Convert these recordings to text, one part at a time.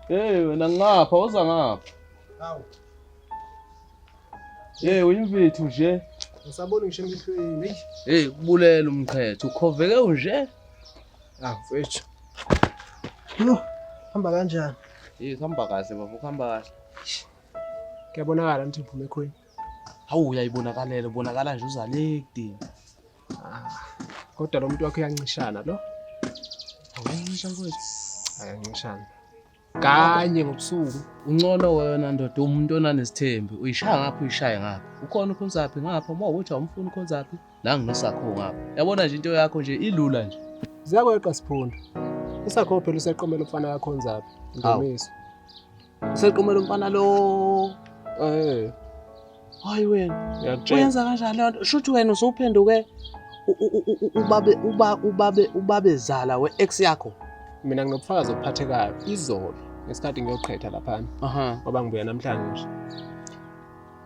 Hey wena ngapha uza ngapha. Hawu. Hey uyimfethu nje. Ngisabona ngisho emehlweni. Hey. Hey kubulela umqhetho ukhoveke unje. Ah mfethu. Yo, hamba kanjani? Hey kuhamba kahle baba kuhamba kahle. Kuyabonakala ukuthi ngiphume ekhweni. Hawu uyayibonakalela ubonakala nje uza le kudini. Ah, kodwa lo muntu wakho uyancishana lo. Awuyancisha mfowethu. Ayancishana. Kanye ngobusuku. Uncono wena ndoda umuntu onanesithembu uyishaya ngapha uyishaye ngapha. Ukhona ukhonzaphi ngapha uma ukuthi awumfuni ukhonzaphi nangu nosakho ngapha. Yabona nje into yakho nje ilula nje. Ziyakweqa siphunda. Usakho phela useqomela umfana kakhonzaphi. Hawu. Ndumiso. Useqomela umfana lo. Eh, Hayi wena. ngiyakutshela. Uyenza kanjani leyo nto? Shuthi wena usuphenduke ubabe uba ubabe ubabezala we-ex yakho. Mina nginobufakazi obuphathekayo izolo ngesikhathi ngiyoqhetha laphana Aha. ngoba ngibuya namhlanje nje.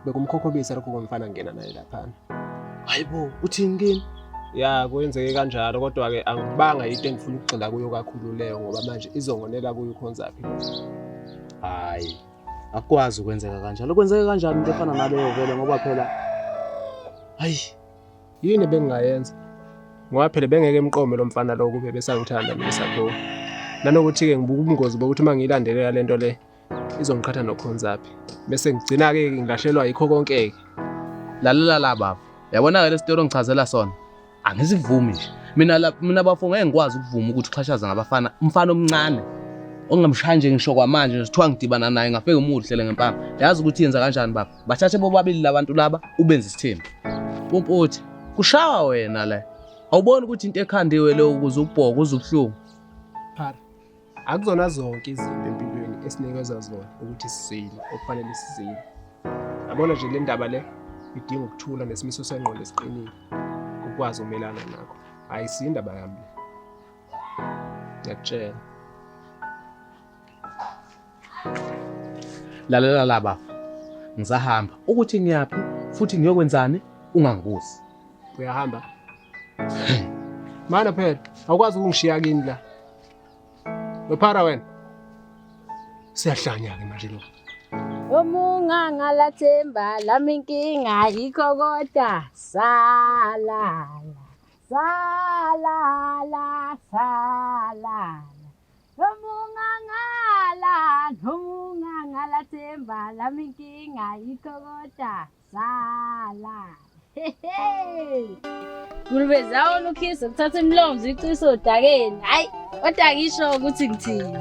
Bekumkhokhobisa lokho komfana ngena naye laphana. Hayibo, uthini kimi? Ya kwenzeke kanjalo kodwa ke angibanga into engifuna ukugxila kuyo kakhulu leyo ngoba manje izongonela kuyo ukhonzaphi lo. Hayi. Akukwazi ukwenzeka kanjalo. Kwenzeke kanjani into efana naleyo vele ngoba phela hayi Yini ebengingayenza? Ngoba phela bengeke emqome lo mfana lo kube besangithanda mina sakho. Nanokuthi-ke ngibuka ubungozi bokuthi uma ngiyilandelela le nto le izongiqhatha nokhonzaphi. Bese ngigcina-ke ngilahlelwa yikho konke-ke. Lalela la baba. Yabona ke lesitori ongichazela sona. Angisivumi nje. Mina la mina bafo ngeke ngikwazi ukuvuma ukuthi uxhashaze ngabafana, umfana omncane. Ongamshaya nje ngisho kwamanje nje kuthiwa ngidibana naye ngafike umuhlele ngempama. Yazi ukuthi yenza kanjani baba? Bathathe bobabili labantu laba ubenze isithembu. Pumputhi, kushawa wena la. Awuboni ukuthi into ekhandiwe leyo ukuze ubhoke uze ubuhlungu. Phara. Akuzona zonke izinto empilweni esinikezwa zona ukuthi sizile okufanele sizile. Yabona nje le ndaba le idinga ukuthula nesimiso sengqondo esiqinile ukwazi ukumelana nakho. Ayisiyo indaba yami le. Ngiyakutshela. Lalela la baba. Ngisahamba. Ukuthi ngiyaphi futhi ngiyokwenzani ungangibuzi. Uyahamba? Mana phela, awukwazi ukungishiya kini la. Wephara wena. Siyahlanya ke manje lo. Omungangalathemba lami inkinga yikho kodwa salala salala salala Nomungangala nomungangalathemba lami inkinga yikho kodwa salala. Ngulube zawona ukhisa kuthatha imilomo zicisa odakeni. Hayi, kodwa ngisho ukuthi ngithini.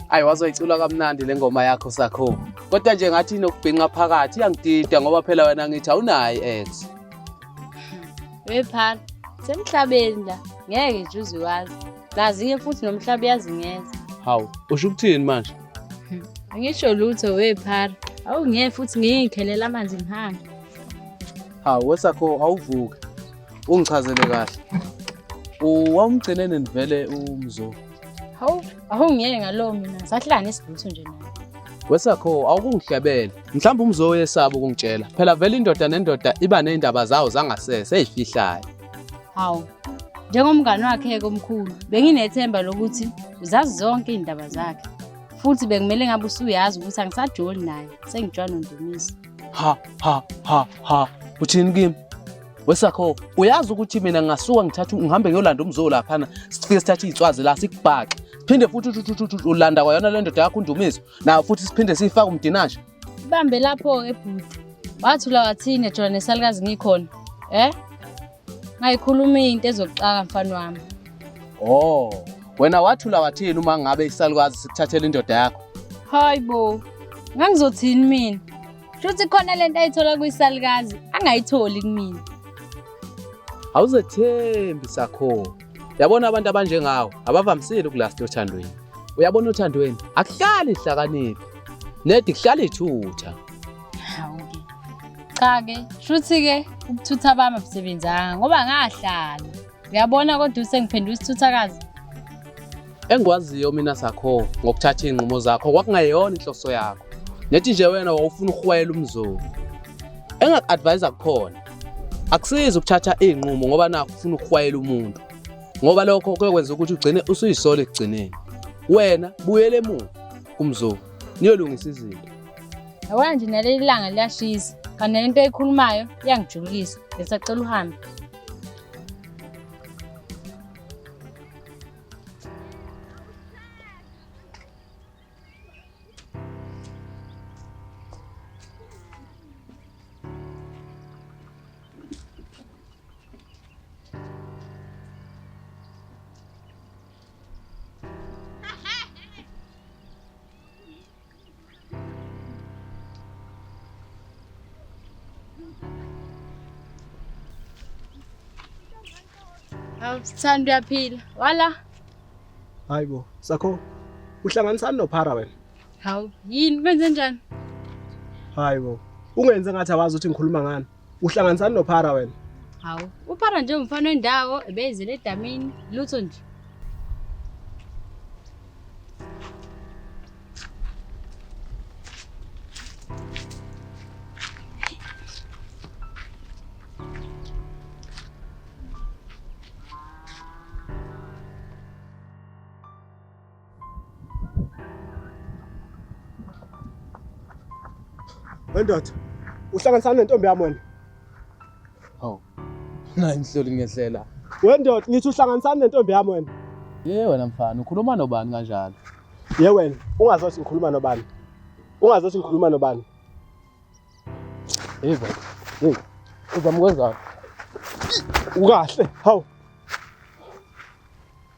Ayi wazoyicula kamnandi le ngoma yakho sakho. Kodwa nje ngathi inokubhinqa phakathi iyangidida ngoba phela wena ngithi awunayo i-ex. Wephana, semhlabeni la, ngeke nje uze wazi. Lazi-ke futhi nomhlaba uyazingeza. Hawu, usho ukuthini manje? Angisho lutho wephara. Awungeke futhi ngiyikhelela amanzi ngihambe. Hawu, wesakho awuvuke. Ungichazele kahle. Wawumgcine nini vele umzo? Hawu, awungeke ngalowo mina. Sahlala nesilutho nje naye. Wesakho awukungihlebele. Mhlawumbe umzo uyesaba ukungitshela. Phela vele indoda nendoda iba nezindaba zawo zangasese ezifihlayo. Hawu. Njengomngani wakhe-ke omkhulu, benginethemba lokuthi uzazi zonke iy'ndaba zakhe. Futhi bekumele ngabe usuyazi ukuthi angisajoli naye, sengijwa noNdumiso. Ha ha ha ha. Uthini kimi? Wesakho, uyazi ukuthi mina ngingasuka ngithatha ngihambe ngiyolanda umzo laphana, sifike sithathe iy'tswazi la sikubhaxe. Siphinde futhi uthi ulanda kwayona le ndoda yakho uNdumiso. Nayo futhi siphinde siyifake umdinashe. Ibambe lapho-ke bhuti. Wathula wathini ejola nesalukazi ngikhona? Eh? Ngayikhuluma into ezokuxaka mfana wami. Oh, wena wathula wathini uma ngabe isalukazi sikuthathela indoda yakho? Hayi bo. Ngangizothini mina? Shuthi khona lento ayithola kwisalukazi angayitholi kumina. Awuzethembi sakho. Yabona abantu abanjengawo abavamisile ukulasta othandweni. Uyabona othandweni akuhlali ihlakaniphi. Nedi kuhlala ithutha. Hawu-ke. Cha-ke, shuthi-ke ubuthutha bami abusebenzanga ngoba ngahlala. Uyabona kodwa usengiphendula isithuthakazi. Engikwaziyo mina Sakho ngokuthatha iy'nqumo zakho kwakungeyona inhloso yakho. Nethi nje wena wawufuna ukuhwayela umzulu. Engaku-advise kukhona. Akusizi ukuthatha iy'nqumo ngoba nakho ufuna ukuhwayela umuntu. Ngoba lokho kuyokwenza ukuthi ugcine usuyisola ekugcineni. Wena buyele emuva kumzulu niyolungisa izinto. Yabona nje naleli langa liyashisa. Kanti nento oyikhulumayo iyangijulukisa. Ngisacela uhambe. Hawu Sithando uyaphila. Wala. Hayi bo, Sakho. Uhlanganisani noPhara wena? Hawu yini kwenze njani? Hayi bo. Ungenze ngathi awazi ukuthi ngikhuluma ngani. Uhlanganisani noPhara wena? Hawu, uPhara nje umfana wendawo ebeyizele edamini, lutho nje. Wendoda, uhlanganisana nentombi yami wena. Hawu. Nayi inhloli ngehlela. Wendoda, ngithi uhlanganisana nentombi yami wena. Ye wena mfana, ukhuluma nobani kanjalo? Ye wena, ungazothi ngikhuluma nobani. Ungazothi ngikhuluma nobani. Hey baba. Hey. Uzama ukwenzani? Ukahle. Hawu.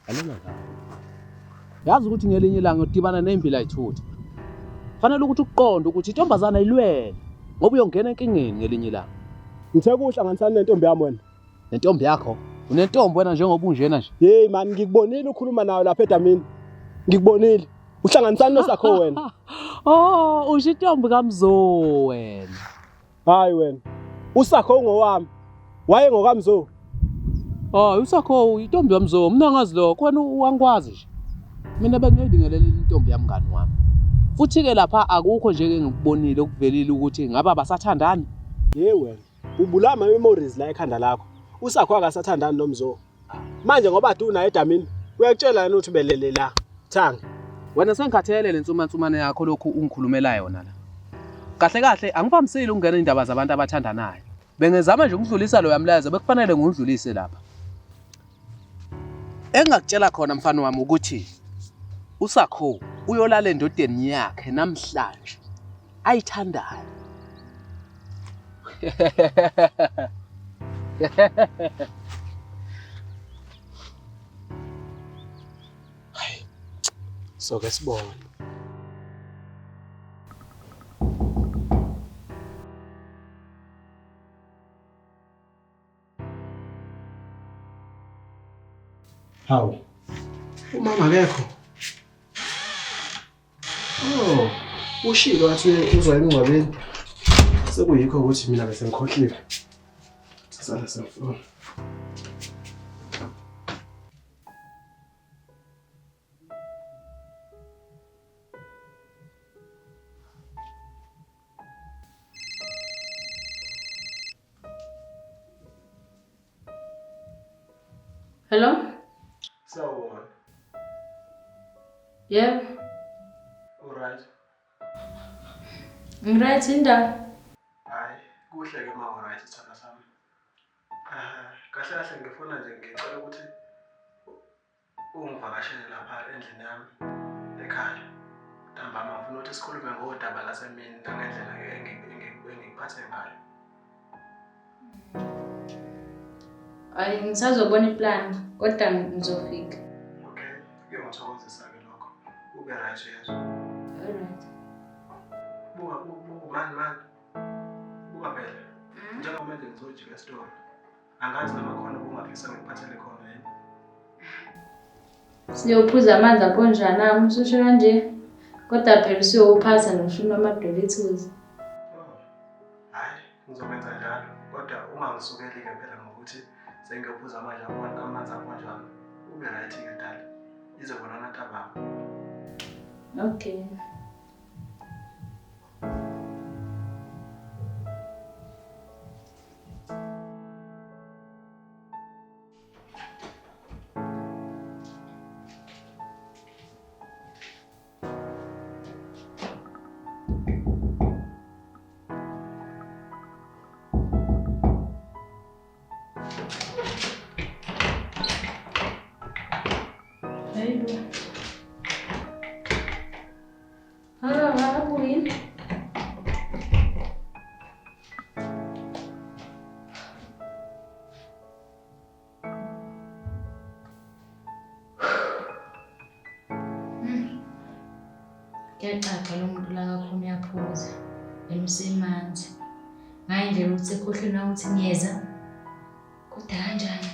Alena la. Yazi ukuthi ngelinye ilanga udibana nembila ithutha. Fanele ukuthi ukuqonde ukuthi intombazana ilwele ngoba uyongena enkingeni ngelinye ilanga. Ngithe kuhlanganisana nentombi yami wena. Nentombi yakho? Unentombi wena njengoba unjena nje. Hey man, ngikubonile ukhuluma nayo lapha edamini. Ngikubonile. Uhlanganisana nosakho wena. Oh, usho intombi kaMzo wena. Hayi wena. Usakho ungowami. Waye ngokamzo. Oh, usakho intombi yamzo. Mina ngazi lokho. Wena wangikwazi nje. Mina bengiyibingelela intombi yamngani wami. Futhi ke lapha akukho nje ke ngikubonile okuvelile ukuthi ngabe abasathandani. Ye wena. Ubulala ama memories la ekhanda lakho. Usakho akasathandani nomzo. Manje ngoba du naye edamini uyakutshela yena ukuthi ubelele la. Thanga. Wena sengikhathele le nsumansumane yakho lokhu ungikhulumela yona la. Kahle kahle angivamisile ukungena indaba zabantu abathandanayo. Bengizama nje ukudlulisa loya mlayezo bekufanele ngiwudlulise lapha. Engingakutshela khona mfana wami ukuthi uSakho uyolala endodeni yakhe namhlanje ayithandayo. Hayi. Soke sibone. Hawu. Umama akekho. Oh, ushilo wathi uzwa emngcwabeni. Sekuyikho ukuthi mina bese ngikhohliwe. Sasala sengifuna. Hello? Sawubona. Yebo. Alright. Ngiright indaba. Hayi, kuhle ke ma alright sithandwa sami. Eh, kahle kahle ngifuna nje ngicela ukuthi ungivakashele lapha endlini yami ekhaya. Ntambama ngifuna ukuthi sikhulume ngodaba lasemini nangendlela engikuphathe ngayo. Hayi ngisazobona iplan kodwa ngizofika. Okay, kuyongithokozisa-ke lokho. Ube right uyezwa. Alright. Buka, buka, mani mani. Buka phela. Njengamanje ngizojika esitolo. Angazi noma khona ubungafisa ngikuphathele khona yini. Siyophuza amanzi aponjana ami ususho kanje. Kodwa phela usuyowuphatha noshuni wamadolithuzi. Oh. Hayi, ngizokwenza njalo. Kodwa ungangisukeli-ke phela ngokuthi Sengiyophuza manje amanzi akhonjalo. Ube right-ke dali. Izobonana ntambama. Okay. Hayibo. Akabuyi. Kuyacaca lo muntu la kakhona uyaphuza and usemanzi. Ngayi nje ukuthi ekhohlwe na ukuthi ngiyeza. Kodwa kanjani?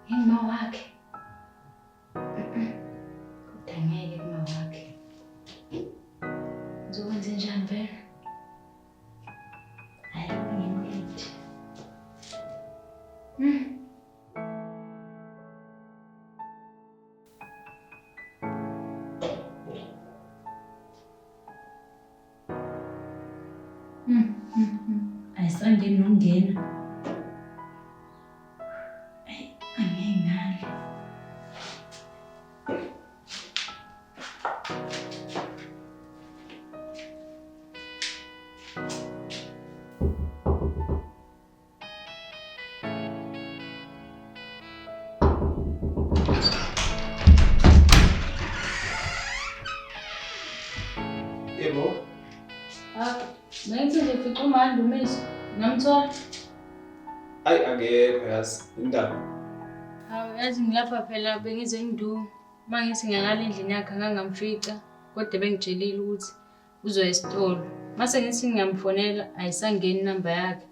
Nginguma wakhe. Kodwa ngeke kuma wakhe. Ngizokwenza njani vele? Hayi ngimkhethe. Ayisangeni nokungena. Ayi, angeke ngale. Yebo. Ah, bengithi ngizofica umandi uMiso. Ngamthola. Ayi akekho yazi indaba. Hawu yazi ngilapha phela bengize ngidu. Uma ngithi ngiyangala endlini yakhe ngangamfica kodwa bengitshelile ukuthi uzoya esitolo. Mase ngithi ngiyamfonela ayisangeni inamba yakhe.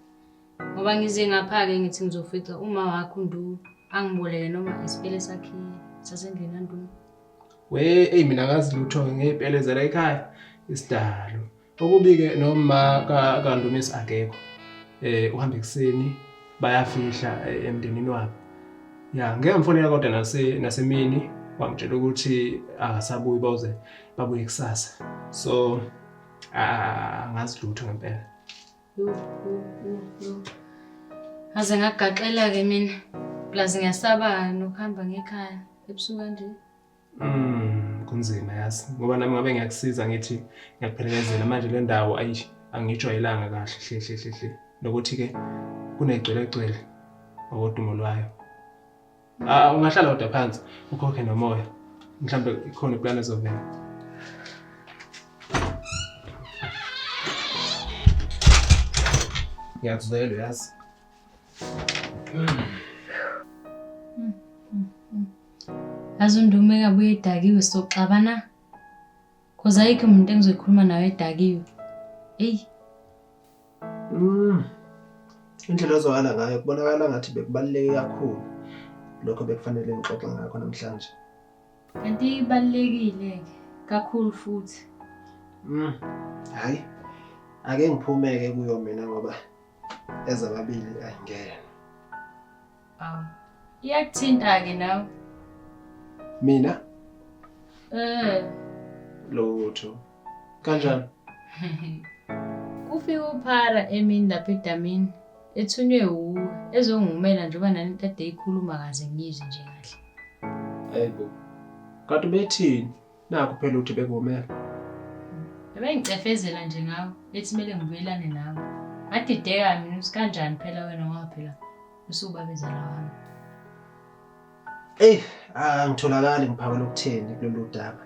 Ngoba ngize ngapha-ke ngithi ngizofica uma wakho uNdu angiboleke noma isipele sakhe sasendlini kaNdu. We, eyi mina ngazi lutho ngey'pele zala ekhaya isidalo. Okubi-ke noma kaNdumisi akekho. Uhamba ekuseni bayafihla emndenini wabo. Ya, ngeke ngifonela kodwa nasemini wangitshela ukuthi akasabuyi bawuze babuye kusasa. So angazi lutho ngempela. Yo, yo, yo, yo. Ngaze ngagaxela-ke mina. Plus ngiyasaba nokuhamba ngekhaya ebusuku kanje. Kunzima yazi ngoba nami ngabe ngiyakusiza ngithi ngiyakuphelekezela manje le ndawo ayi angiyijwayelanga kahle hle hle hle hle nokuthi-ke kunegcwelegcwele ngokodumo lwayo. Ah, ungahlala kodwa phansi ukhokhe nomoya mhlawumbe ikhona iplani ezovela. Ngiyakuzwela uyazi. Yazi uNdume engabuye edakiwe soxabana. Cause ayikho umuntu engizoyikhuluma naye edakiwe. Eyi. Indlela ozwakala ngayo kubonakala ngathi bekubaluleke kakhulu lokho bekufanele ngixoxe ngakho namhlanje. Kanti ibalulekile-ke kakhulu futhi. Hhayi, ake ngiphumeke kuyo mina ngoba ezababili ayingena. Awu. Iyakuthinta-ke nawe. Mina? Eh. Lutho. Kanjani? Kufika uPhara emini lapha edamini ethunywe wuwe ezongumela njengoba nani into ade ikhuluma kaze ngiyizwe nje kahle. Hayibo. Kanti ubethini? Nakho phela uthi bekumela. Bebengicefezela nje ngawe ethi kumele ngibuyelane nawe. Ngadideka mina ukuthi kanjani phela wena ngoba phela usubabezala wami. Eyi, angitholakali ngiphawula ukuthini kulolu daba.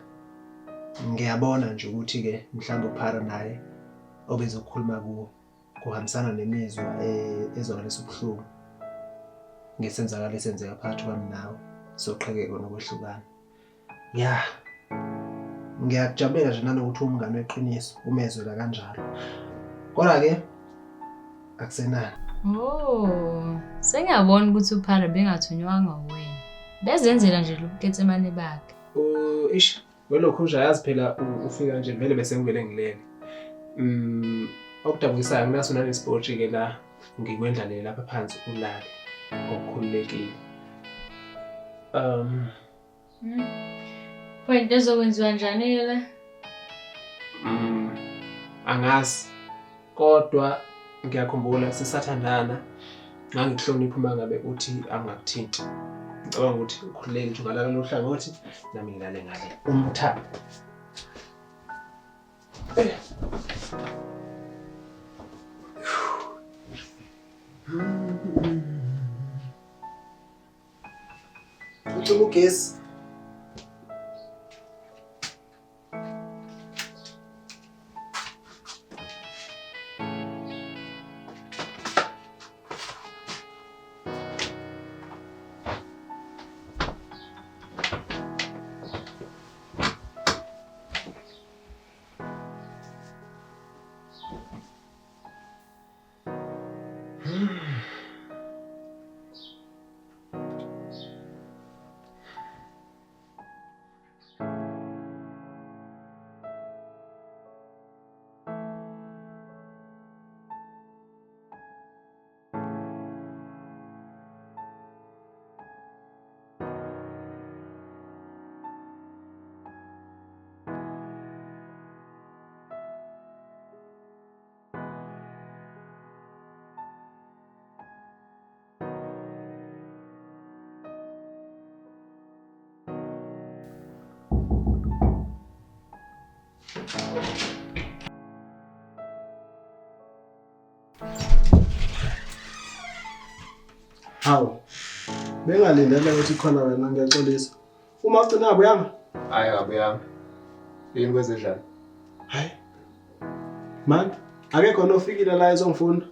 Ngiyabona nje ukuthi-ke mhlawumbe uPhara naye obezokhuluma kuwo kuhambisana nemizwa ezwakalisa ubuhlungu ngesenzakalo esenzeka phakathi kwami nawe soqhekeko nokwehlukana. Ya, ngiyakujabulela nje nanokuthi umngane weqiniso umezwela kanjalo. Kodwa-ke akusenani. Oh, sengiyabona ukuthi uPhara bengathunywanga uwena. Bezenzela nje lobuketsemane bakhe. Ish, welokhu nje ayazi phela ufika nje vele bese ngivele ngilele. Okudabukisayo nginaso nanesipotshi ke la. Ngikwendlalele lapha phansi ulale ngokukhululekile. Pho into ezokwenziwa njani-ke le? Angazi. Kodwa ngiyakhumbula sisathandana ngangikuhlonipha uma ngabe uthi angakuthinti. Ngicabanga ukuthi ukhululeke nje ungalala lo hlangothi nami ngilale ngale. Umthamo. Ucima ugesi. Hawu. Bengalindele ukuthi khona wena ngiyaxolisa. Uma ugcina abuyanga? Hayi abuyanga. Yini kwezenjani? Hayi. Man, akekho nofikile la ezongifuna.